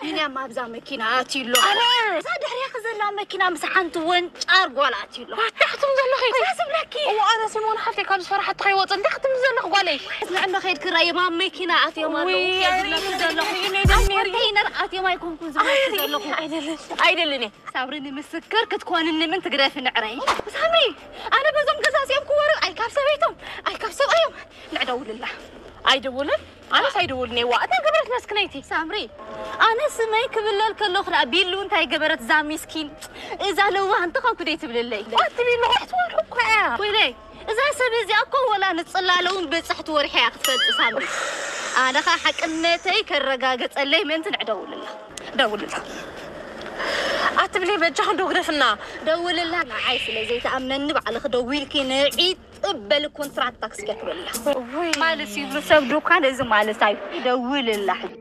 ቢንያም ኣብዛ መኪና ኣትዩ ኣሎ። ኣነ እዛ ድሕሬኺ ዘላ መኪና ምስ ሓንቲ ወንጫር ጓል ኣትዩ ኣሎ። እንታይ ክትም ዘለኺ? እንታይ ዝብለኪ? እዋ ኣነ ሲሞን ሓፍተይ ካብ ዝፈርሓት ከይወፅእ እንታይ ክትም ዘለኺ ጓለይ? ንዕኖ ከይድኪ ራእዮም ኣብ መኪና ኣትዮም ኣለዉ። ውይ፣ እንታይ ዝብለኪ ኣይደልን፣ ዘለኹ? ኣይደልን፣ ኣብ ሜሪ። ኮንተይነር ኣትዮም ኣይኮንኩን ዝብለኪ ዘለኹ። ኣይደልን፣ ኣይደልን እየ። ሳብሪ ንምስክር ክትኮንኒ ምን ትግደፊ ንዕረይ። ሳምሪ ኣነ በዞም ገዛ እዚኦም ክወርድ ኣይ ካብ ሰበይቶም ኣይ ካብ ሰብኣዮም ንዕደውልላ። ኣይደውልን ኣነስ ኣይደውልን እየ። ዋ እታ ገበረት መስክነይቲ ሳምሪ ኣነ ስመይ ክብለል ከለኹ ደኣ ቢሉ እንታይ ገበረት እዛ ሚስኪን እዛ ለዋህ እንተኾንኩ ደይ ትብልለይ። ኣትቢሉ ክሕትዋሉ እኮ እያ። ወይለይ እዛ ሰብ እዚኣ እኮ ወላ ንጽላለውን ብጽሕቲ ወርሒ እያ ክትፈልጥ ሳምሪ። ኣነ ኸኣ ሓቅነተይ ከረጋገጸለይ ምእንቲ ንዕደውልላ። ደውልላ። ኣትብሊ በጃኹ ዶ ግደፍና። ደውልላ ንዓይ ስለ ዘይተኣምነኒ ባዕልኺ ደዊልኪ ንዒ ጥበል ኮንትራት ታክሲ ገትበላ። ውይ ማለት እዩ ሰብ ዱካን እዚ ማለት እዩ። ደውልላ ሕጂ።